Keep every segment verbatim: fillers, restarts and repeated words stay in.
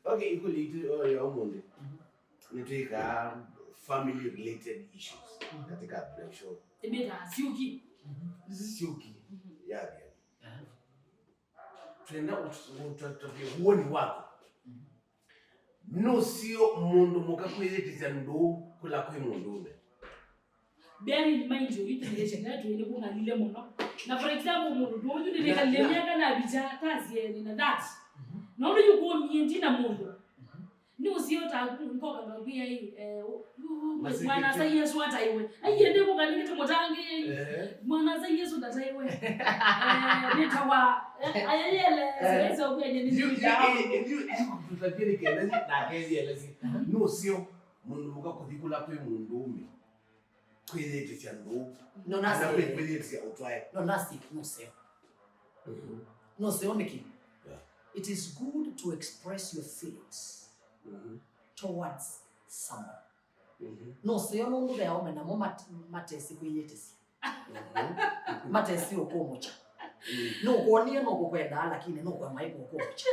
Okay, ikũlyo itũ, oh, ya ũmũnthĩ. Nĩtwĩkaa family related issues katika break show. Ĩmĩtaa syũki. Syũki. Yavya. Twenda ũtũtavye woni waku. Nũseo mũndũ mũka kwĩyĩtĩsya ndũũ kũla kwĩ mũndũũme? Bearing in mind, yu generation yetu nĩ kũng'alile mũno. Na for example, mũndũ ndũũ yu nĩnĩkalile myaka na vicha thirty na that. Nũndũ yu kũmie ndina mũndũ. Nĩ ũsio ta nkoka ngakwĩa ĩ, eh, mwana asa Yesu ataiwe. Aiye ndĩ kũkanĩte mũtangĩ. Mwana asa Yesu ndataiwe. Eh, nĩtawa. Ayeyele. Sasa kwenya nĩ ndio. Ndio tutafiri kelezi na kelezi. Nũseo mũndũ mũka kũthi kũla kwĩ mũndũũme. Kwĩyĩtĩsya ndũũ. No, kana nasi. Kwĩ-, kwĩyĩtĩsya ũtwae. No, nasi nũseo. Nũseo nĩkĩ? Yeah. It is good to express your feelings towards someone. Nũseo nũndũ ve aũme namo mat-, matesĩ kwĩyĩtĩsya. Matesĩ ũkũmũkya. Nũkwonie nũkũkwendaa, lakini nũkwamaĩ kũkũmũkya.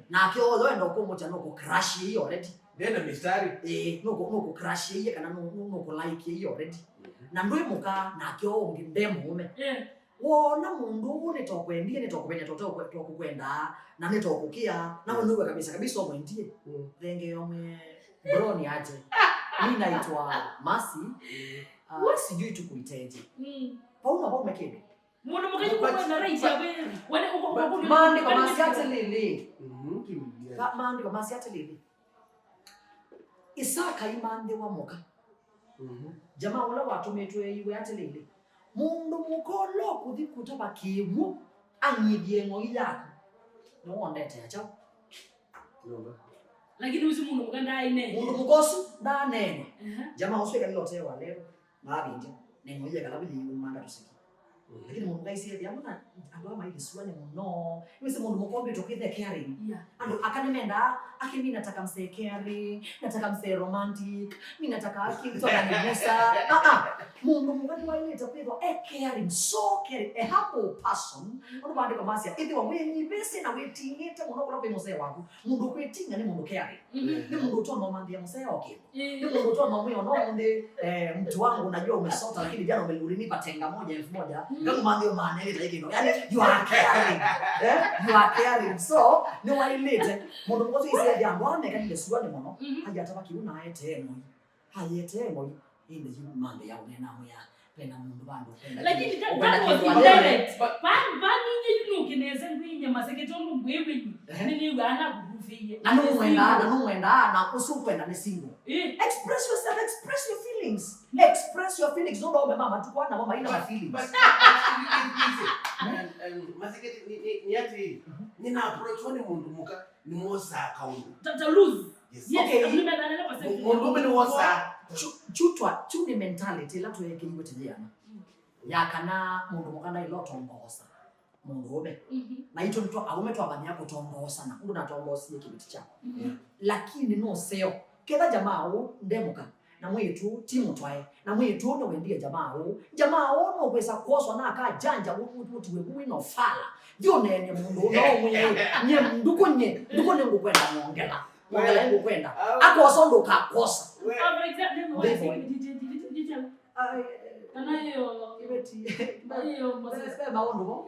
Nake oyo enda ũkũmũkya nũkũcrush ĩĩ already. Ndena mistari. Ĩĩ, nũkũ-, nũkũcrush ĩĩ kana nũ-, nũ-, nũkũlike ĩĩ already. Na ndwĩ mũka, nake o ũngĩ nde mũũme. Wona mũndũ ũũ nĩtokwendie, nĩtokũvenya, tokũkwendaa, na nĩtokũkĩa, na we nĩwe kabisa kabisa ũmwendie. Thenge yomwe broni aje. Mimi naitwa Mercy. Ah, sijui tukuiteje. Pauno home kende. Mũndũ mũka yu kwenda right ya we. Wale uko kwa Maandĩko masya atĩlĩlĩ. Maandĩko masya atĩlĩlĩ. Isaka aimanthĩwa mũka. Jamaa ũla watũmĩtwe eiwe atĩlĩlĩ, mũndũ mũka ũla ũkũthi kũtava kĩw'ũ ang'ithye ng'oi yaku, nĩwondete akyaũ? Lakini ũsu mũndũ mũka ndaainene. Mũndũ mũka ũsu ndaaneenwa. Jamaa ũsu ekalile ũtee wa leo. Mavindya, na ĩng'oi yekala vĩyĩ umanga tũseki. Lakini mũndũ kaisye ethĩa mũna andũ aa mailĩ sua nĩ mũno. Nĩwĩsĩ mũndũ mũka ombĩtwe kwĩthe caring. Andũ aka nĩmendaa, ake mi nataka msee caring, nataka msee romantic, mi nataka aki mtu ananigusa. Ah, ah. Mũndũ mũka nĩwaĩlĩte kwĩthwa e caring, so caring, a humble person. Ũndũ maandĩko masya, ĩthĩwa wĩnyivĩsye na wĩting'ĩte mũno kũla kwĩ mũsee waku. Mũndũ kwĩting'a nĩ mũndũ caring. Nĩ mũndũ ũtonya ũmanthĩa mũsee o kĩndũ. Nĩ mũndũ ũtonya mwĩona ũmũnthĩ, eh, mtu wangu, najua umesota, lakini jana ume-, ulinipa tenga moja elfu moja. Ngakumanthĩa ũmanenge ta kĩndũ. Yani, you are caring. Eh? You are caring. So, nĩwaĩlĩte. Mũndũ mũka ũsu ĩsĩ andũ aa mekalile sua nĩ mũno. Ayatava kĩu na aetee ng'oi. Ayetee ng'oi. Ĩndĩ yu manthe ya ũnena mwĩa, pena mũndũ vandũ ũkwenda. Lakini that, that was indirect. Ba-, ba-, ba ninye yu nũkĩnese ngwinye maseke tondũ ngwĩw'ĩnyi. Nĩnĩw'aa nakũvuvĩie. Na nũmwendaa, na nũmwendaa, na ũsu ũkwenda nĩ single. Express yourself, express your feelings. Express your feelings. Nũndũ aume ma matukũ aa namo maina ma feelings. But, but, but, um, um, maseke nĩ, nĩ, nĩ atĩ, nĩna approachwa nĩ mũndũ mũka, nĩmwosaa kaũndũ. Ta, ta lose. Yes. Yes, okay. Mũndũ ũmwe nĩwosaa. Chu-, chutwa, chu nĩ mentality ĩla tweekĩiwe tene yana. Ya kana mũndũ mũka ndaĩle ũtongoosa mũndũ ũme. Na itũ nĩtwa aũme twamanyĩa kũtongoosana. Ũndũ natongoosie kĩveti kyakwa. Lakini nũseo. Ketha jamaa ũũ nde mũka. Na mwĩĩtu ti mũtwae. Na mwĩĩtu nĩwendie jamaa ũũ. Jamaa ũũ nũkwĩsa kwoswa na aka janja ũtiwe vu wĩna ũfala. Thi ũneene mũndũ ũũ, no ũmwĩe, "Nye ndukũ nye, ndukũ nĩngũkwenda ng'ongela. Ng'ongela nĩngũkwenda." Akosa ũndũ ũkakosa. Kana ĩyo, ĩveti. Ĩyo, ve maũndũ mo.